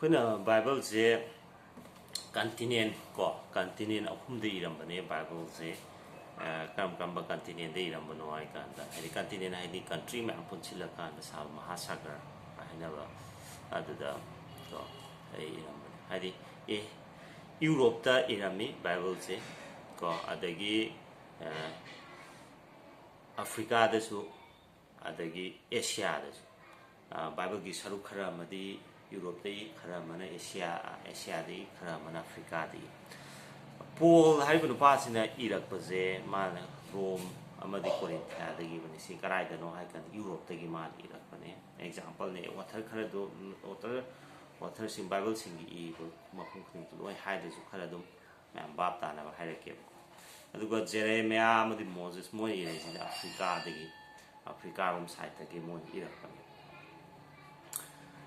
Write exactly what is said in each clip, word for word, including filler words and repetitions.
ꯑꯩꯈꯣꯏꯅ ꯕꯥꯏꯕꯜꯁꯦ continent ꯀꯣ, continent ꯑꯍꯨꯝꯗ ꯏꯔꯝꯕꯅꯦ ꯕꯥꯏꯕꯜꯁꯦ꯫ ꯑ, ꯀꯔꯝ ꯀꯔꯝꯕ continentꯗ ꯏꯔꯝꯕꯅꯣ ꯍꯥꯏ ꯀꯥꯟꯗ, ꯍꯥꯏꯗꯤ continent ꯍꯥꯏꯗꯤ country ꯃꯌꯥꯝ ꯄꯨꯟꯁꯤꯜꯂꯀꯥꯟꯗ ꯁꯥꯕ ꯃꯍꯥꯁꯥꯒꯔ ꯍꯥꯏꯅꯕ, ꯑꯗꯨꯗ ꯀꯣ, ꯑꯩ ꯏꯔꯝꯕꯅꯦ꯫ ꯍꯥꯏꯗꯤ ꯑꯦ, ꯌꯨꯔꯣꯞꯇ ꯏꯔꯝꯃꯤ ꯕꯥꯏꯕꯜꯁꯦ ꯀꯣ, ꯑꯗꯒꯤ ꯑ, ꯑꯐ꯭ꯔꯤꯀꯥꯗꯁꯨ, ꯑꯗꯒꯤ ꯑꯦꯁꯤꯌꯥꯗꯁꯨ꯫ ꯑ, ꯕꯥꯏꯕꯜꯒꯤ ꯁꯔꯨꯛ ꯈꯔ ꯑꯃꯗꯤ ꯌꯨꯔꯣꯞꯇꯒꯤ, ꯈꯔ ꯑꯃꯅ ꯑꯦꯁꯤꯌꯥ, ꯑꯦꯁꯤꯌꯥꯗꯒꯤ, ꯈꯔ ꯑꯃꯅ ꯑꯐ꯭ꯔꯤꯀꯥꯗꯒꯤ꯫ ꯄꯣꯜ ꯍꯥꯏꯔꯤꯕ ꯅꯨꯄꯥꯁꯤꯅ ꯏꯔꯛꯄꯁꯦ ꯃꯥꯅ ꯔꯣꯝ ꯑꯃꯗꯤ ꯀꯣꯔꯤꯟꯊꯤꯌꯥꯗꯒꯤꯕꯅꯤ꯫ ꯁꯤ ꯀꯗꯥꯏꯗꯅꯣ ꯍꯥꯏ ꯀꯥꯟꯗ ꯌꯨꯔꯣꯞꯇꯒꯤ ꯃꯥꯅ ꯏꯔꯛꯄꯅꯦ꯫ Exampleꯅꯦ, author ꯈꯔꯗꯣ, author, authorꯁꯤꯡ, ꯕꯥꯏꯕꯜꯁꯤꯡꯒꯤ ꯏꯕ ꯃꯐꯝ ꯈꯨꯗꯤꯡꯗꯣ ꯂꯣꯏ ꯍꯥꯏꯗ꯭ꯔꯁꯨ ꯈꯔ ꯑꯗꯨꯝ ꯃꯌꯥꯝ ꯚꯥꯞ ꯇꯥꯅꯕ ꯍꯥꯏꯔꯛꯀꯦꯕꯀꯣ꯫ ꯑꯗꯨꯒ ꯖꯦꯔꯦꯃꯤꯌꯥ ꯑꯃꯗꯤ ꯃꯣꯖꯦꯁ ꯃꯣꯏꯅ ꯏꯔꯛꯏꯁꯤꯅ ꯑꯐ꯭ꯔꯤꯀꯥꯗꯒꯤ, ꯑꯐ꯭ꯔꯤꯀꯥꯔꯣꯝ sideꯇꯒꯤ ꯃꯣꯏꯅ ꯏꯔꯛꯄꯅꯦ꯫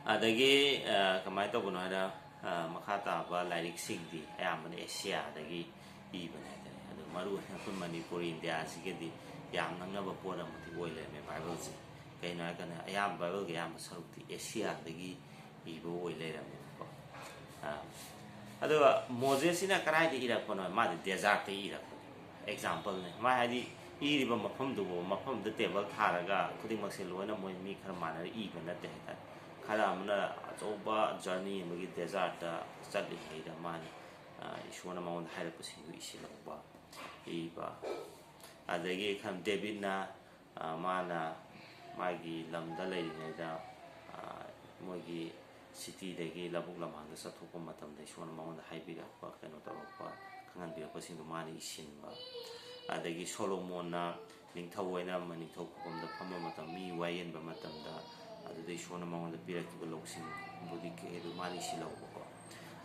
ꯑꯗꯒꯤ ꯑ, ꯀꯃꯥꯏꯅ ꯇꯧꯕꯅꯣ ꯍꯥꯏꯗ, ꯑ, ꯃꯈꯥ ꯇꯥꯕ ꯂꯥꯏꯔꯤꯛꯁꯤꯡꯗꯤ ꯑꯌꯥꯝꯕꯅ ꯑꯦꯁꯤꯌꯥꯗꯒꯤ ꯏꯕꯅꯦ ꯍꯥꯏꯇꯥꯔꯦ꯫ ꯑꯗꯣ ꯃꯔꯨ ꯑꯣꯏꯅ ꯑꯩꯈꯣꯏ ꯃꯅꯤꯄꯨꯔ, ꯏꯟꯗꯤꯌꯥꯁꯤꯒꯗꯤ ꯌꯥꯝ ꯅꯛꯅꯕ ꯄꯣꯠ ꯑꯃꯗꯤ ꯑꯣꯏ ꯂꯩꯔꯝꯃꯦ ꯕꯥꯏꯕꯜꯁꯦ꯫ ꯀꯩꯅꯣ ꯍꯥꯏꯔꯀꯥꯟꯗ ꯑꯌꯥꯝꯕ, ꯕꯥꯏꯕꯜꯒꯤ ꯑꯌꯥꯝꯕ ꯁꯔꯨꯛꯇꯤ ꯑꯦꯁꯤꯌꯥꯗꯒꯤ ꯏꯕ ꯑꯣꯏ ꯂꯩꯔꯝꯃꯦꯕꯀꯣ꯫ ꯑ, ꯑꯗꯨꯒ ꯃꯣꯖꯦꯁꯁꯤꯅ ꯀꯗꯥꯏꯗ ꯏꯔꯛꯄꯅꯣ? ꯃꯥꯗꯤ desert ꯏꯔꯛꯄꯅꯦ꯫ Exampleꯅꯦ꯫ ꯃꯥ ꯍꯥꯏꯗꯤ ꯏꯔꯤꯕ ꯃꯐꯝꯗꯨꯕꯨ, ꯃꯐꯝꯗꯨꯗ table ꯊꯥꯔꯒ ꯈꯨꯗꯤꯡꯃꯛꯁꯦ ꯂꯣꯏꯅ ꯃꯣꯏ ꯃꯤ ꯈꯔ ꯃꯥꯟꯅꯔ ꯏꯕ ꯅꯠꯇꯦ ꯍꯥꯏꯇꯥꯔꯦ꯫ ꯈꯔ ꯑꯃꯅ ꯑꯆꯧꯕ journey ꯑꯃꯒꯤ desertꯇ ꯆꯠꯂꯤꯉꯩꯗ ꯃꯥꯅ, ꯑ, ꯏꯁꯣꯔꯅ ꯃꯉꯣꯟꯗ ꯍꯥꯏꯔꯛꯄꯁꯤꯡꯗꯨ ꯏꯁꯤꯜꯍꯧꯕ, ꯏꯕ꯫ ꯑꯗꯒꯤ ꯈꯔ ꯗꯦꯕꯤꯠꯅ ꯑ, ꯃꯥꯅ ꯃꯥꯒꯤ ꯂꯝꯗ ꯂꯩꯔꯤꯉꯩꯗ, ꯑ, ꯃꯣꯏꯒꯤ cityꯗꯒꯤ ꯂꯧꯕꯨꯛ ꯂꯝꯍꯥꯡꯗ ꯆꯠꯊꯣꯛꯄ ꯃꯇꯝꯗ ꯏꯁꯣꯔꯅ ꯃꯉꯣꯟꯗ ꯍꯥꯏꯕꯤꯔꯛꯄ, ꯀꯩꯅꯣ ꯇꯧꯔꯛꯄ, ꯈꯪꯍꯟꯕꯤꯔꯛꯄꯁꯤꯡꯗꯣ ꯃꯥꯅ ꯏꯁꯤꯟꯕ꯫ ꯑꯗꯒꯤ ꯁꯣꯂꯣꯃꯣꯟꯅ ꯅꯤꯡꯊꯧ ꯑꯣꯏꯅ ꯑꯃ ꯅꯤꯡꯊꯧ ꯈꯨꯕꯝꯗ ꯐꯝꯕ ꯃꯇꯝ, ꯃꯤ ꯋꯥꯌꯦꯟꯕ ꯃꯇꯝꯗ, ꯑꯗꯨꯗ ꯏꯁꯣꯔꯅ ꯃꯉꯣꯟꯗ ꯄꯤꯔꯛꯈꯤꯕ ꯂꯧꯁꯤꯡꯕꯨꯗꯤ ꯀꯩ ꯑꯗꯨ ꯃꯥꯅ ꯏꯁꯤꯜꯍꯧꯕꯀꯣ꯫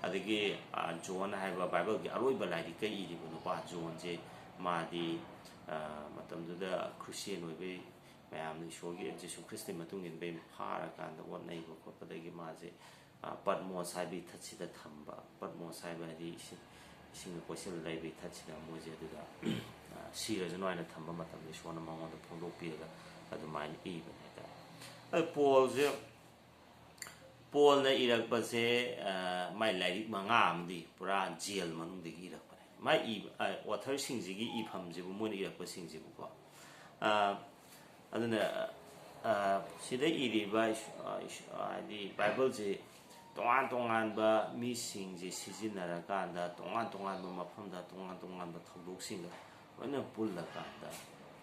ꯑꯗꯒꯤ, ꯑ, ꯖꯣꯟ ꯍꯥꯏꯕ ꯕꯥꯏꯕꯜꯒꯤ ꯑꯔꯣꯏꯕ ꯂꯥꯏꯔꯤꯛꯀ ꯏꯔꯤꯕ ꯅꯨꯄꯥ ꯖꯣꯟꯁꯦ, ꯃꯥꯗꯤ, ꯑ, ꯃꯇꯝꯗꯨꯗ ꯈ꯭ꯔꯤꯁꯇꯤꯌꯥꯟ ꯑꯣꯏꯕꯩ ꯃꯌꯥꯝꯅ ꯏꯁꯣꯔꯒꯤ, ꯖꯤꯁꯨ ꯈ꯭ꯔꯤꯁꯇꯤ ꯃꯇꯨꯡ ꯏꯟꯕꯩ ꯐꯥꯔꯀꯥꯟꯗ ꯑꯣꯠꯅꯩꯕ ꯈꯣꯠꯄꯗꯒꯤ ꯃꯥꯁꯦ, ꯑ, ꯄꯠꯃꯣꯁ ꯍꯥꯏꯕ ꯏꯊꯠꯁꯤꯗ ꯊꯝꯕ꯫ ꯄꯠꯃꯣꯁ ꯍꯥꯏꯕ ꯍꯥꯏꯗꯤ ꯏꯁꯤꯡ, ꯏꯁꯤꯡꯅ ꯀꯣꯏꯁꯤꯜꯂ ꯂꯩꯕ ꯏꯊꯠꯁꯤꯗ ꯃꯣꯏꯁꯦ ꯑꯗꯨꯗ, ꯑ, ꯁꯤꯔꯁꯅꯨ ꯍꯥꯏꯅ ꯊꯝꯕ ꯃꯇꯝꯗ ꯏꯁꯣꯔꯅ ꯃꯉꯣꯟꯗ ꯐꯣꯡꯗꯣꯛꯄꯤꯔꯒ ꯑꯗꯨꯃꯥꯏꯅ ꯏꯕꯅꯦ ꯍꯥꯏꯇꯥꯔꯦ꯫ ꯑꯗꯨ ꯄꯣꯜꯁꯦ ꯄꯣꯜꯅ ꯏꯔꯛꯄꯁꯦ, ꯑ, ꯃꯥꯏ ꯂꯥꯏꯔꯤꯛ ꯃꯉꯥ ꯑꯃꯗꯤ ꯄꯨꯔꯥ ꯖꯦꯜ ꯃꯅꯨꯡꯗꯒꯤ ꯏꯔꯛꯄꯅꯦ꯫ ꯃꯥꯏ ꯏꯕ, ꯑ, ꯑꯣꯊꯔꯁꯤꯡꯁꯤꯒꯤ ꯏꯐꯝꯁꯤꯕꯨ, ꯃꯣꯏꯅ ꯏꯔꯛꯄꯁꯤꯡꯁꯤꯕꯨꯀꯣ꯫ ꯑ, ꯑꯗꯨꯅ, ꯑ, ꯁꯤꯗ ꯏꯔꯤꯕ ꯏꯁ-, ꯑ, ꯏꯁ-, ꯍꯥꯏꯗꯤ ꯕꯥꯏꯕꯜꯁꯦ ꯇꯣꯉꯥꯟ ꯇꯣꯉꯥꯟꯕ ꯃꯤꯁꯤꯡꯁꯦ ꯁꯤꯖꯤꯟꯅꯔꯀꯥꯟꯗ, ꯇꯣꯉꯥꯟ ꯇꯣꯉꯥꯟꯕ ꯃꯐꯝꯗ, ꯇꯣꯉꯥꯟ ꯇꯣꯉꯥꯟꯕ ꯊꯧꯗꯣꯛꯁꯤꯡꯒ ꯂꯣꯏꯅ ꯄꯨꯜꯂꯀꯥꯟꯗ,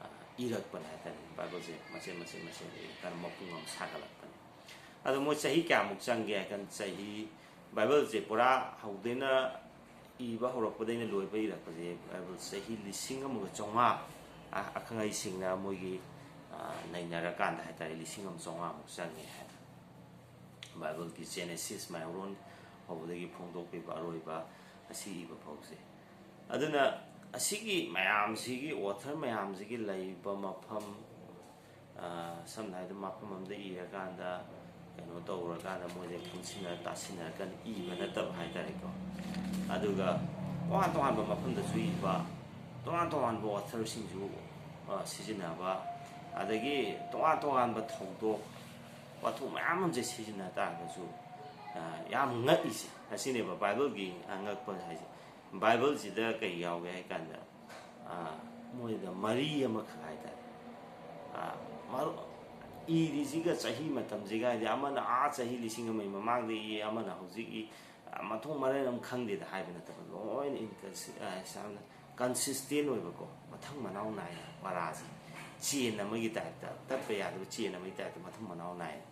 ꯑ, ꯏꯔꯛꯄꯅꯦ ꯍꯥꯏꯇꯥꯔꯦ꯫ ꯕꯥꯏꯕꯜꯁꯦ ꯃꯆꯦꯠ ꯃꯆꯦꯠ ꯃꯆꯦꯠ ꯏꯔꯀꯥꯟꯗ ꯃꯄꯨꯡ ꯑꯃ ꯁꯥꯒꯠꯂꯛꯄꯅꯦ꯫ ꯑꯗꯣ ꯃꯣꯏ ꯆꯍꯤ ꯀꯌꯥꯃꯨꯛ ꯆꯪꯒꯦ ꯍꯥꯏ ꯀꯥꯟꯗ, ꯆꯍꯤ, ꯕꯥꯏꯕꯜꯁꯦ ꯄꯨꯔꯥ ꯍꯧꯗꯩꯅ, ꯏꯕ ꯍꯧꯔꯛꯄꯗꯩꯅ ꯂꯣꯏꯕ ꯏꯔꯛꯄꯁꯦ ꯕꯥꯏꯕꯜ ꯆꯍꯤ ꯂꯤꯁꯤꯡ ꯑꯃꯒ ꯆꯥꯝꯃꯉꯥ, ꯑ-, ꯑꯈꯪ ꯑꯍꯩꯁꯤꯡꯅ ꯃꯣꯏꯒꯤ, ꯑ, ꯅꯩꯅꯔꯀꯥꯟꯗ ꯍꯥꯏꯇꯥꯔꯦ, ꯂꯤꯁꯤꯡ ꯑꯃ ꯆꯥꯝꯃꯉꯥꯃꯨꯛ ꯆꯪꯉꯦ ꯍꯥꯏ꯫ ꯕꯥꯏꯕꯜꯒꯤ ꯖꯦꯅꯦꯁꯤꯁ, ꯃꯌꯣꯟ ꯍꯧꯕꯗꯒꯤ ꯐꯣꯡꯗꯣꯛꯄꯤꯕ ꯑꯔꯣꯏꯕ ꯑꯁꯤ ꯏꯕ ꯐꯥꯎꯁꯦ꯫ ꯑꯗꯨꯅ ꯑꯁꯤꯒꯤ ꯃꯌꯥꯝꯁꯤꯒꯤ, ꯑꯣꯊꯔ ꯃꯌꯥꯝꯁꯤꯒꯤ ꯂꯩꯕ ꯃꯐꯝ, ꯑ, ꯁꯝꯅ ꯍꯥꯏꯔꯕꯗ ꯃꯐꯝ ꯑꯃꯗ ꯏꯔꯀꯥꯟꯗ, ꯀꯩꯅꯣ ꯇꯧꯔꯀꯥꯟꯗ ꯃꯣꯏꯁꯦ ꯄꯨꯟꯁꯤꯟꯅꯔ ꯇꯥꯁꯤꯟꯅꯔꯀꯥꯟꯗ ꯏꯕ ꯅꯠꯇꯕ ꯍꯥꯏꯇꯥꯔꯦꯀꯣ꯫ ꯑꯗꯨꯒ ꯇꯣꯉꯥꯟ ꯇꯣꯉꯥꯟꯕ ꯃꯐꯝꯗꯁꯨ ꯏꯕ, ꯇꯣꯉꯥꯟ ꯇꯣꯉꯥꯟꯕ ꯑꯣꯊꯔꯁꯤꯡꯁꯨ, ꯑ, ꯁꯤꯖꯤꯟꯅꯕ, ꯑꯗꯒꯤ ꯇꯣꯉꯥꯟ ꯇꯣꯉꯥꯟꯕ ꯊꯧꯗꯣꯛ, ꯋꯥꯊꯣꯛ ꯃꯌꯥꯝ ꯑꯃꯁꯦ ꯁꯤꯖꯤꯟꯅ ꯇꯥꯔꯒꯁꯨ, ꯑ, ꯌꯥꯝ ꯉꯛꯏꯁꯦ ꯑꯁꯤꯅꯦꯕ, ꯕꯥꯏꯕꯜꯒꯤ ꯑꯉꯛꯄ ꯍꯥꯏꯁꯦ꯫ ꯕꯥꯏꯕꯜꯁꯤꯗ ꯀꯩ ꯌꯥꯎꯒꯦ ꯍꯥꯏ ꯀꯥꯟꯗ, ꯑ, ꯃꯣꯏꯗ ꯃꯔꯤ ꯑꯃꯈꯛ ꯍꯥꯏꯇꯥꯔꯦ꯫ ꯑ, ꯃꯔꯨ-, ꯏꯔꯤꯁꯤꯒ ꯆꯍꯤ ꯃꯇꯝꯁꯤꯒ ꯍꯥꯏꯗꯤ, ꯑꯃꯅ ꯑꯥ ꯆꯍꯤ ꯂꯤꯁꯤꯡ ꯑꯃꯒꯤ ꯃꯃꯥꯡꯗ ꯏ, ꯑꯃꯅ ꯍꯧꯖꯤꯛ ꯏ, ꯑ, ꯃꯊꯣꯡ ꯃꯔꯝ ꯑꯃ ꯈꯪꯗꯦꯗ ꯍꯥꯏꯕ ꯅꯠꯇꯕ, ꯂꯣꯏꯅ ꯏꯟꯀꯟꯁꯤ-, ꯑ, ꯌꯥꯝꯅ ꯀꯟꯁꯤꯁꯇꯦꯟ ꯑꯣꯏꯕꯀꯣ, ꯃꯊꯪ ꯃꯅꯥꯎ ꯅꯥꯏꯅ ꯄꯔꯥꯁꯦ ꯆꯦꯟ ꯑꯃꯒꯤ ꯇꯥꯏꯞꯇ, ꯇꯠꯄ ꯌꯥꯗꯕ ꯆꯦꯟ ꯑꯃꯒꯤ ꯇꯥꯏꯞꯇ ꯃꯊꯪ ꯃꯅꯥꯎ ꯅꯥꯏꯅ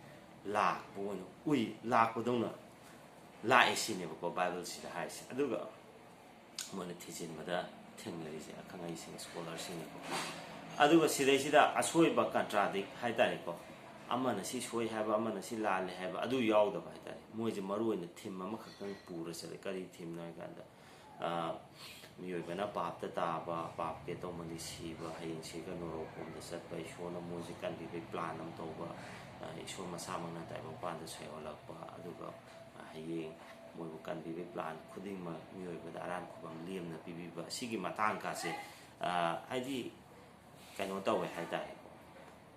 ꯂꯥꯛꯄ ꯑꯣꯏꯅ ꯎꯏ, ꯂꯥꯛꯄꯗꯧꯅ ꯂꯥꯛꯑꯦ ꯁꯤꯅꯦꯕꯀꯣ ꯕꯥꯏꯕꯜꯁꯤꯗ ꯍꯥꯏꯔꯤꯁꯦ꯫ ꯑꯗꯨꯒ ꯃꯣꯏꯅ ꯊꯤꯖꯤꯟꯕꯗ ꯊꯦꯡꯅꯔꯤꯁꯦ ꯑꯈꯪ ꯑꯍꯩꯁꯤꯡ, ꯁ꯭ꯀꯣꯂꯔꯁꯤꯡꯅꯀꯣ꯫ ꯑꯗꯨꯒ ꯁꯤꯗꯩꯁꯤꯗ ꯑꯁꯣꯏꯕ, ꯀꯟꯇ꯭ꯔꯥꯗꯤꯛ ꯍꯥꯏꯇꯥꯔꯦꯀꯣ, ꯑꯃꯅ ꯁꯤ ꯁꯣꯏ ꯍꯥꯏꯕ, ꯑꯃꯅ ꯁꯤ ꯂꯥꯜꯂꯦ ꯍꯥꯏꯕ, ꯑꯗꯨ ꯌꯥꯎꯗꯕ ꯍꯥꯏꯇꯥꯔꯦ꯫ ꯃꯣꯏꯁꯦ ꯃꯔꯨ ꯑꯣꯏꯅ ꯊꯤꯝ ꯑꯃꯈꯛꯇꯪ ꯄꯨꯔ ꯆꯠꯂꯦ꯫ ꯀꯔꯤ ꯊꯤꯝꯅꯣ ꯍꯥꯏ ꯀꯥꯟꯗ, ꯑ, ꯃꯤꯑꯣꯏꯕꯅ ꯄꯥꯞꯇ ꯇꯥꯕ, ꯄꯥꯞꯀꯤ ꯑꯇꯧꯃꯜꯂꯤ ꯁꯤꯕ, ꯍꯌꯦꯡ ꯁꯤꯔꯒ ꯅꯣꯔꯣꯛ ꯄꯣꯝꯗ ꯆꯠꯄ, ꯏꯁꯣꯔꯅ ꯃꯣꯏꯁꯦ ꯀꯟꯕꯤꯕꯒꯤ ꯄ꯭ꯂꯥꯟ ꯑꯃ ꯇꯧꯕ, ꯑ, ꯏꯁꯣꯔ ꯃꯁꯥꯃꯛꯅ ꯇꯥꯏꯕꯪ ꯃꯄꯥꯟꯗ ꯁꯣꯏꯍꯜꯂꯛꯄ, ꯑꯗꯨꯒ, ꯑ, ꯍꯌꯦꯡ ꯃꯣꯏꯕꯨ ꯀꯟꯕꯤꯕꯒꯤ ꯄ꯭ꯂꯥꯟ ꯈꯨꯗꯤꯡꯃꯛ ꯃꯤꯑꯣꯏꯕꯗ ꯑꯔꯥꯟ ꯈꯨꯕꯝ ꯂꯦꯝꯅ ꯄꯤꯕꯤꯕ, ꯑꯁꯤꯒꯤ ꯃꯇꯥꯡ ꯀꯥꯁꯦ, ꯑ, ꯍꯥꯏꯗꯤ, ꯀꯩꯅꯣ ꯇꯧꯋꯦ ꯍꯥꯏꯇꯥꯔꯦꯀꯣ꯫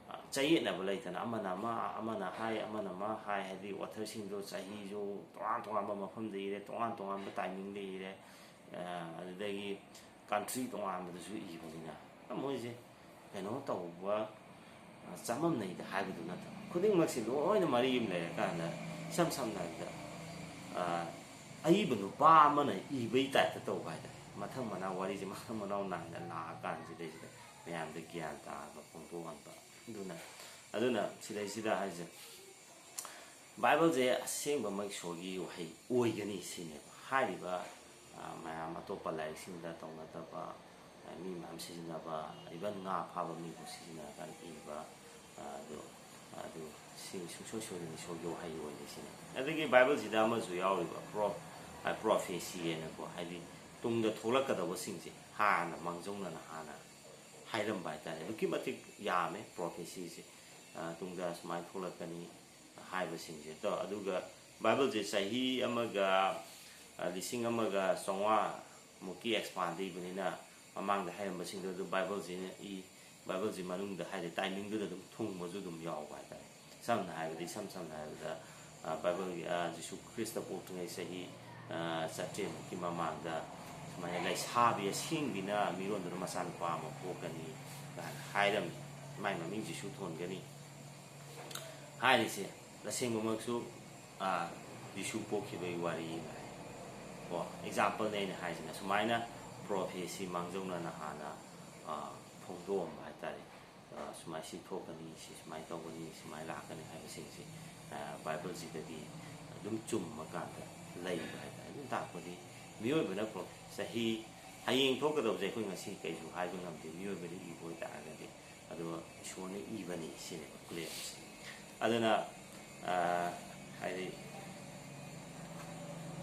ꯑ, ꯆꯌꯦꯠꯅꯕ ꯂꯩꯇꯅ, ꯑꯃꯅ ꯑꯃ, ꯑꯃꯅ ꯍꯥꯏ, ꯑꯃꯅ ꯑꯃ ꯍꯥꯏ, ꯍꯥꯏꯗꯤ authorꯁꯤꯡꯗꯣ ꯆꯍꯤꯁꯨ ꯇꯣꯉꯥꯟ ꯇꯣꯉꯥꯟꯕ ꯃꯐꯝꯗ ꯏꯔꯦ, ꯇꯣꯉꯥꯟ ꯇꯣꯉꯥꯟꯕ timingꯗ ꯏꯔꯦ, ꯑ, ꯑꯗꯨꯗꯒꯤ country ꯇꯣꯉꯥꯟꯕꯗꯁꯨ ꯏꯕꯅꯤꯅ, ꯃꯣꯏꯁꯦ ꯀꯩꯅꯣ ꯇꯧꯕ, ꯑ, ꯆꯃꯝꯅꯩꯗ ꯍꯥꯏꯕꯗꯨ ꯅꯠꯇꯕ, ꯈꯨꯗꯤꯡꯃꯛꯁꯤ ꯂꯣꯏꯅ ꯃꯔꯤ ꯑꯃ ꯂꯩꯔꯀꯥꯟꯗ, ꯏꯁꯝ ꯁꯝꯅ ꯍꯥꯏꯔꯕꯗ, ꯑ, ꯑꯏꯕ ꯅꯨꯄꯥ ꯑꯃꯅ ꯏꯕꯩ typeꯇ ꯇꯧꯕ ꯍꯥꯏꯇꯥꯔꯦ꯫ ꯃꯊꯪ ꯃꯅꯥꯎ, ꯋꯥꯔꯤꯁꯦ ꯃꯊꯪ ꯃꯅꯥꯎ ꯅꯥꯏꯅ ꯂꯥꯛꯑꯀꯥꯟꯁꯤꯗꯩꯁꯤꯗ ꯃꯌꯥꯝꯗ ꯒ꯭ꯌꯥꯟ ꯇꯥꯕ ꯐꯣꯡꯗꯣꯛꯍꯟꯕ꯫ ꯑꯗꯨꯅ, ꯑꯗꯨꯅ ꯁꯤꯗꯩꯁꯤꯗ ꯍꯥꯏꯁꯦ, ꯕꯥꯏꯕꯜꯁꯦ ꯑꯁꯦꯡꯕꯃꯛ ꯏꯁꯣꯔꯒꯤ ꯋꯥꯍꯩ ꯑꯣꯏꯒꯅꯤ ꯁꯤꯅꯦꯕ꯫ ꯍꯥꯏꯔꯤꯕ, ꯑ, ꯃꯌꯥꯝ ꯑꯇꯣꯞꯄ ꯂꯥꯏꯔꯤꯛꯁꯤꯡꯗ ꯇꯧꯅꯗꯕ, ꯑ, ꯃꯤ ꯃꯌꯥꯝ ꯁꯤꯖꯤꯟꯅꯕ, even ꯉꯥ ꯐꯥꯕ ꯃꯤꯕꯨ ꯁꯤꯖꯤꯟꯅꯔꯀꯥꯟꯗ ꯏꯕ, ꯑ, ꯑꯗꯨ, ꯑꯗꯨ ꯁꯤ ꯁꯨꯡꯁꯣꯏ ꯁꯣꯏꯗꯅ ꯏꯁꯣꯔꯒꯤ ꯋꯥꯍꯩ ꯑꯣꯏꯅꯤ ꯁꯤꯅꯤ꯫ ꯑꯗꯒꯤ ꯕꯥꯏꯕꯜꯁꯤꯗ ꯑꯃꯁꯨ ꯌꯥꯎꯔꯤꯕ, ꯄ꯭ꯔꯣ-, ꯑ, prophecy ꯍꯥꯏꯅꯀꯣ, ꯍꯥꯏꯗꯤ ꯇꯨꯡꯗ ꯊꯣꯛꯂꯛꯀꯗꯧꯕꯁꯤꯡꯁꯦ ꯍꯥꯟꯅ ꯃꯥꯡꯖꯧꯅꯅ ꯍꯥꯟꯅ ꯍꯥꯏꯔꯝꯕ ꯍꯥꯏꯇꯥꯔꯦ꯫ ꯑꯗꯨꯛꯀꯤ ꯃꯇꯤꯛ ꯌꯥꯝꯃꯦ prophecyꯁꯦ꯫ ꯑ, ꯇꯨꯡꯗ ꯁꯨꯃꯥꯏꯅ ꯊꯣꯛꯂꯛꯀꯅꯤ ꯍꯥꯏꯕꯁꯤꯡꯁꯦ꯫ ꯑꯗꯣ, ꯑꯗꯨꯒ ꯕꯥꯏꯕꯜꯁꯦ ꯆꯍꯤ ꯑꯃꯒ, ꯑ, ꯂꯤꯁꯤꯡ ꯑꯃꯒ ꯆꯥꯝꯃꯉꯥ ꯃꯨꯛꯀꯤ expandꯗ ꯏꯕꯅꯤꯅ, ꯃꯃꯥꯡꯗ ꯍꯥꯏꯔꯝꯕꯁꯤꯡꯗꯣ ꯑꯗꯨ ꯕꯥꯏꯕꯜꯁꯤꯅ ꯏ-, ꯕꯥꯏꯕꯜꯁꯤ ꯃꯅꯨꯡꯗ ꯍꯥꯏꯗꯤ timingꯗꯨꯗ ꯑꯗꯨꯝ ꯊꯨꯡꯕꯁꯨ ꯑꯗꯨꯝ ꯌꯥꯎꯕ ꯍꯥꯏꯇꯥꯔꯦ꯫ ꯁꯝꯅ ꯍꯥꯏꯔꯕꯗ, ꯏꯁꯝ ꯁꯝꯅ ꯍꯥꯏꯔꯕꯗ, ꯑ, ꯕꯥꯏꯕꯜꯒꯤ, ꯑ, ꯖꯤꯁꯨ ꯈ꯭ꯔꯤꯁꯇ ꯄꯣꯛꯇ꯭ꯔꯤꯉꯩ ꯆꯍꯤ, ꯑ, ꯆꯥꯇ꯭ꯔꯦꯠꯃꯨꯛꯀꯤ ꯃꯃꯥꯡꯗ ꯁꯨꯃꯥꯏꯅ ꯂꯩꯁꯥꯕꯤ ꯑꯁꯦꯡꯕꯤꯅ ꯃꯤꯔꯣꯟꯗꯨꯅ ꯃꯆꯥꯅꯨꯄꯥ ꯑꯃ ꯄꯣꯛꯀꯅꯤ ꯀꯥꯏꯅ ꯍꯥꯏꯔꯝꯃꯤ꯫ ꯃꯥꯏ ꯃꯃꯤꯡ ꯖꯤꯁꯨ ꯊꯣꯟꯒꯅꯤ ꯍꯥꯏꯔꯤꯁꯦ ꯇꯁꯦꯡꯕꯃꯛꯁꯨ, ꯑ, ꯖꯤꯁꯨ ꯄꯣꯛꯈꯤꯕꯒꯤ ꯋꯥꯔꯤ ꯑꯃ ꯍꯥꯏ꯫ ꯀꯣ, exampleꯅꯦ ꯑꯩꯅ ꯍꯥꯏꯁꯤꯅ, ꯁꯨꯃꯥꯏꯅ prophecy ꯃꯥꯡꯖꯧꯅꯅ ꯍꯥꯟꯅ, ꯑ, ꯐꯣꯡꯗꯣꯛꯑꯝꯕ ꯍꯥꯏꯇꯥꯔꯦ꯫ ꯑ, ꯁꯨꯃꯥꯏ ꯁꯤ ꯊꯣꯛꯀꯅꯤ, ꯁꯤ ꯁꯨꯃꯥꯏ ꯇꯧꯒꯅꯤ, ꯁꯨꯃꯥꯏ ꯂꯥꯛꯀꯅꯤ ꯍꯥꯏꯕꯁꯤꯡꯁꯤ, ꯑ, ꯕꯥꯏꯕꯜꯁꯤꯗꯗꯤ ꯑꯗꯨꯝ ꯆꯨꯝꯃꯀꯥꯟꯗ ꯂꯩꯕ ꯍꯥꯏꯇꯥꯔꯦ꯫ ꯑꯗꯨꯝ ꯇꯥꯛꯄꯗꯤ ꯃꯤꯑꯣꯏꯕꯅ ꯄ꯭ꯔꯣ-, ꯆꯍꯤ, ꯍꯌꯦꯡ ꯊꯣꯛꯀꯗꯕꯁꯦ ꯑꯩꯈꯣꯏ ꯉꯁꯤ ꯀꯩꯁꯨ ꯍꯥꯏꯕ ꯉꯝꯗꯦ, ꯃꯤꯑꯣꯏꯕꯅ ꯏꯕ ꯑꯣꯏꯇꯥꯔꯒꯗꯤ꯫ ꯑꯗꯨꯒ ꯏꯁꯣꯔꯅ ꯏꯕꯅꯤ ꯁꯤꯅꯦꯕ claimꯁꯦ꯫ ꯑꯗꯨꯅ, ꯑ, ꯍꯥꯏꯗꯤ,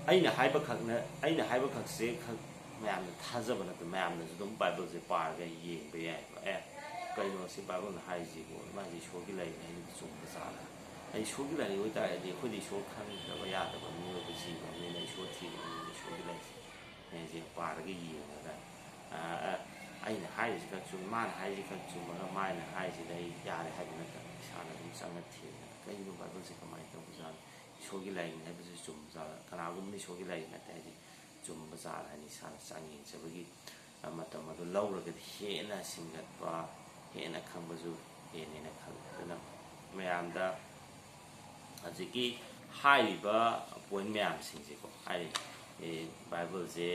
ꯑꯩꯅ ꯍꯥꯏꯕꯈꯛꯅ, ꯑꯩꯅ ꯍꯥꯏꯕꯈꯛꯁꯦ ꯈꯛ ꯃꯌꯥꯝꯅ ꯊꯥꯖꯕ ꯅꯠꯇꯅ, ꯃꯌꯥꯝꯅꯁꯨ ꯑꯗꯨꯝ ꯕꯥꯏꯕꯜꯁꯦ ꯄꯥꯔꯒ ꯌꯦꯡꯕ ꯌꯥꯏꯕ꯫ ꯑꯦ, ꯀꯩꯅꯣ ꯁꯤ ꯕꯥꯏꯕꯜꯅ ꯍꯥꯏꯔꯤꯁꯤꯕꯨ? ꯃꯥꯁꯦ ꯏꯁꯣꯔꯒꯤ ꯂꯥꯏꯔꯤꯛ ꯍꯥꯏꯁꯤꯕꯨ ꯆꯨꯝꯕ ꯖꯥꯠꯂ? ꯑꯩ ꯏꯁꯣꯔꯒꯤ ꯂꯥꯏꯔꯤꯛ ꯑꯣꯏꯇꯥꯔꯒꯗꯤ ꯑꯩꯈꯣꯏꯗꯤ ꯏꯁꯣꯔ ꯈꯪꯗꯕ ꯌꯥꯗꯕ ꯃꯤꯑꯣꯏꯕ ꯖꯤꯕ ꯑꯃꯅꯤꯅ, ꯏꯁꯣꯔ ꯊꯤꯕ ꯑꯃꯅꯤꯅ ꯏꯁꯣꯔꯒꯤ ꯂꯥꯏꯔꯤꯛꯁꯦ ꯄꯥꯔꯒ ꯌꯦꯡꯉꯒ, ꯑ, ꯑ, ꯑꯩꯅ ꯍꯥꯏꯔꯤꯁꯤ ꯈꯛ ꯆꯨꯝꯃꯤ, ꯃꯥꯅ ꯍꯥꯏꯔꯤꯁꯤ ꯈꯛ ꯆꯨꯝꯃꯒ ꯃꯥꯅ ꯍꯥꯏꯔꯤꯁꯤꯗ ꯑꯩ ꯌꯥꯔꯦ ꯍꯥꯏꯕ ꯅꯠꯇꯕ, ꯏꯁꯥꯅ ꯑꯗꯨꯝ ꯆꯪꯉ ꯊꯤꯔꯒ ꯀꯩꯅꯣ ꯕꯥꯏꯕꯜꯁꯦ ꯀꯃꯥꯏꯅ ꯇꯧꯕꯖꯥꯠꯅꯣ, ꯏꯁꯣꯔꯒꯤ ꯂꯥꯏꯔꯤꯛꯅꯤ ꯍꯥꯏꯕꯁꯤ ꯆꯨꯝꯕꯖꯥꯠꯂ, ꯀꯅꯥꯒꯨꯝꯕꯅ ꯏꯁꯣꯔꯒꯤ ꯂꯥꯏꯔꯤꯛ ꯅꯠꯇꯦ ꯍꯥꯏꯗꯤ ꯆꯨꯝꯕꯖꯥꯠꯂ ꯍꯥꯏꯅ ꯏꯁꯥꯅ ꯆꯪ ꯌꯦꯡꯖꯕꯒꯤ ꯃꯇꯝ ꯑꯗꯨ ꯂꯧꯔꯒꯗꯤ ꯍꯦꯟꯅ ꯁꯤꯡꯒꯠꯄ, ꯍꯦꯟꯅ ꯈꯪꯕꯁꯨ ꯍꯦꯟꯅꯦꯅ ꯈꯜꯂꯤ꯫ ꯑꯗꯨꯅ ꯃꯌꯥꯝꯗ ꯍꯧꯖꯤꯛꯀꯤ ꯍꯥꯏꯔꯤꯕ ꯄꯣꯏꯟ ꯃꯌꯥꯝꯁꯤꯡꯁꯦꯀꯣ, ꯍꯥꯏꯔꯤ, ꯑꯦ, ꯕꯥꯏꯕꯜꯁꯦ,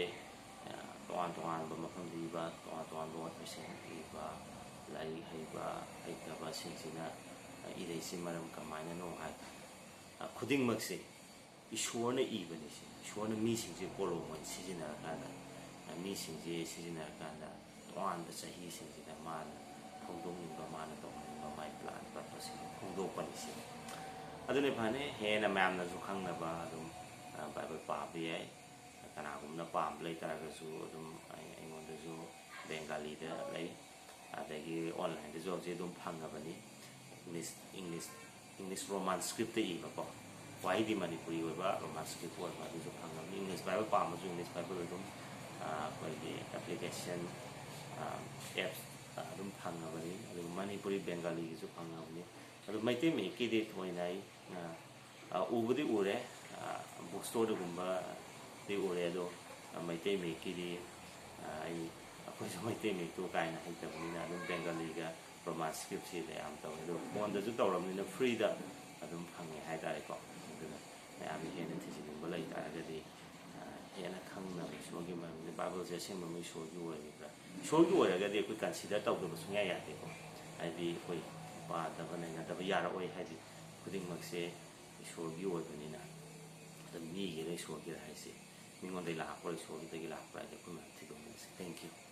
ꯑ, ꯇꯣꯉꯥꯟ ꯇꯣꯉꯥꯟꯕ ꯃꯐꯝꯗ ꯏꯕ, ꯇꯣꯉꯥꯟ ꯇꯣꯉꯥꯟꯕ ꯑꯣꯊꯔꯁꯤꯡꯅ ꯏꯕ, ꯂꯥꯏꯔꯤꯛ ꯍꯩꯕ ꯍꯩꯇꯕꯁꯤꯡꯁꯤꯅ, ꯑ, ꯏꯔꯛꯏꯁꯤ ꯃꯔꯝ ꯀꯃꯥꯏꯅꯅꯣ ꯍꯥꯏ, ꯑ, ꯈꯨꯗꯤꯡꯃꯛꯁꯦ ꯏꯁꯣꯔꯅ ꯏꯕꯅꯤ ꯁꯤ, ꯏꯁꯣꯔꯅ ꯃꯤꯁꯤꯡꯁꯦ ꯀꯣꯂꯣꯝ ꯑꯣꯏꯅ ꯁꯤꯖꯤꯟꯅꯔꯀꯥꯟꯗ, ꯃꯤꯁꯤꯡꯁꯦ ꯁꯤꯖꯤꯟꯅꯔꯀꯥꯟꯗ ꯇꯣꯉꯥꯟꯕ ꯆꯍꯤꯁꯤꯡꯁꯤꯗ ꯃꯥꯅ ꯐꯣꯡꯗꯣꯛꯅꯤꯡꯕ, ꯃꯥꯅ ꯇꯧꯍꯟꯅꯤꯡꯕ ꯃꯥꯏ ꯄ꯭ꯂꯥꯟ ꯄꯔꯄꯁꯁꯤꯡꯗꯣ ꯐꯣꯡꯗꯣꯛꯄꯅꯤ ꯁꯤ꯫ ꯑꯗꯨꯅ ꯐꯅꯤ, ꯍꯦꯟꯅ ꯃꯌꯥꯝꯅꯁꯨ ꯈꯪꯅꯕ ꯑꯗꯨꯝ, ꯑ, ꯕꯥꯏꯕꯜ ꯄꯥꯕ ꯌꯥꯏ꯫ ꯀꯅꯥꯒꯨꯝꯕꯅ ꯄꯥꯝꯕ ꯂꯩꯇꯥꯔꯒꯁꯨ ꯑꯗꯨꯝ ꯑꯩ-, ꯑꯩꯉꯣꯟꯗꯁꯨ ꯕꯦꯡꯒꯥꯂꯤꯗ ꯂꯩ, ꯑꯗꯒꯤ ꯑꯣꯟꯂꯥꯏꯟꯗꯁꯨ ꯍꯧꯖꯤꯛ ꯑꯗꯨꯝ ꯐꯪꯉꯕꯅꯤ꯫ English, English, English Roman script ꯏꯕꯀꯣ, ꯋꯥꯍꯩꯗꯤ ꯃꯅꯤꯄꯨꯔꯤ ꯑꯣꯏꯕ ꯔꯣꯃꯥꯟ ꯁ꯭ꯀ꯭ꯔꯤꯞ ꯑꯣꯏꯕ ꯑꯗꯨꯁꯨ ꯐꯪꯉꯕꯅꯤ꯫ ꯏꯪꯂꯤꯁ ꯕꯥꯏꯕꯜ ꯄꯥꯝꯕꯁꯨ ꯏꯪꯂꯤꯁ ꯕꯥꯏꯕꯜ ꯑꯗꯨꯝ, ꯑ, ꯑꯩꯈꯣꯏꯒꯤ ꯑꯦꯄ꯭ꯂꯤꯀꯦꯁꯟ, ꯑ, ꯑꯦꯞꯁ, ꯑ, ꯑꯗꯨꯝ ꯐꯪꯉꯕꯅꯤ꯫ ꯑꯗꯨꯒ ꯃꯅꯤꯄꯨꯔꯤ ꯕꯦꯡꯒꯥꯂꯤꯒꯤꯁꯨ ꯐꯪꯉꯕꯅꯤ꯫ ꯑꯗꯨ ꯃꯩꯇꯩ ꯃꯌꯦꯛꯀꯤꯗꯤ ꯊꯣꯏꯅ ꯑꯩ, ꯑ, ꯑ, ꯎꯕꯨꯗꯤ ꯎꯔꯦ, ꯕꯨꯛ ꯁ꯭ꯇꯣꯔꯗꯒꯨꯝꯕꯗꯤ ꯎꯔꯦ, ꯑꯗꯣ, ꯑ, ꯃꯩꯇꯩ ꯃꯌꯦꯛꯀꯤꯗꯤ, ꯑ, ꯑꯩ, ꯑꯩꯈꯣꯏꯁꯨ ꯃꯩꯇꯩ ꯃꯌꯦꯛꯇꯣ ꯀꯥ ꯍꯦꯟꯅ ꯍꯩꯇꯕꯅꯤꯅ ꯑꯗꯨꯝ ꯕꯦꯡꯒꯥꯂꯤꯒ ꯔꯣꯃꯥꯟ ꯁ꯭ꯀ꯭ꯔꯤꯞꯁꯤꯗ ꯌꯥꯝ ꯇꯧꯋꯦ꯫ ꯑꯗꯣ ꯐꯣꯟꯗꯁꯨ ꯇꯧꯔꯕꯅꯤꯅ ꯐ꯭ꯔꯤꯗ ꯑꯗꯨꯝ ꯐꯪꯉꯦ ꯍꯥꯏꯇꯥꯔꯦꯀꯣ꯫ ꯑꯗꯨꯅ ꯃꯌꯥꯝꯅ ꯍꯦꯟꯅ ꯊꯤꯖꯤꯟꯅꯤꯡꯕ ꯂꯩ ꯇꯥꯔꯒꯗꯤ, ꯑ, ꯍꯦꯟꯅ ꯈꯪꯅꯕ ꯏꯁꯣꯔꯒꯤ ꯃꯔꯝꯗ, ꯕꯥꯏꯕꯜꯁꯦ ꯑꯁꯦꯡꯕ ꯑꯃ ꯏꯁꯣꯔꯒꯤ ꯑꯣꯏꯔꯤꯕ꯭ꯔꯥ? ꯏꯁꯣꯔꯒꯤ ꯑꯣꯏꯔꯒꯗꯤ ꯑꯩꯈꯣꯏ ꯀꯟꯁꯤꯗꯔ ꯇꯧꯗꯕ ꯁꯨꯡꯌꯥ ꯌꯥꯗꯦꯀꯣ꯫ ꯍꯥꯏꯗꯤ ꯑꯩꯈꯣꯏ ꯄꯥꯗꯕ ꯅꯩꯅꯗꯕ ꯌꯥꯔꯛꯑꯣꯏ, ꯍꯥꯏꯗꯤ ꯈꯨꯗꯤꯡꯃꯛꯁꯦ ꯏꯁꯣꯔꯒꯤ ꯑꯣꯏꯕꯅꯤꯅ꯫ ꯑꯗꯨ ꯃꯤꯒꯤꯔ ꯏꯁꯣꯔꯒꯤꯔ ꯍꯥꯏꯁꯦ, ꯃꯤꯉꯣꯟꯗꯒꯤ ꯂꯥꯛꯄ꯭ꯔꯥ ꯏꯁꯣꯔꯒꯤꯗꯒꯤ ꯂꯥꯛꯄ꯭ꯔꯥ ꯍꯥꯏꯗꯤ ꯑꯩꯈꯣꯏ ꯃꯌꯥꯝ ꯊꯤꯗꯣꯛꯅꯔꯁꯦ꯫ Thank you꯫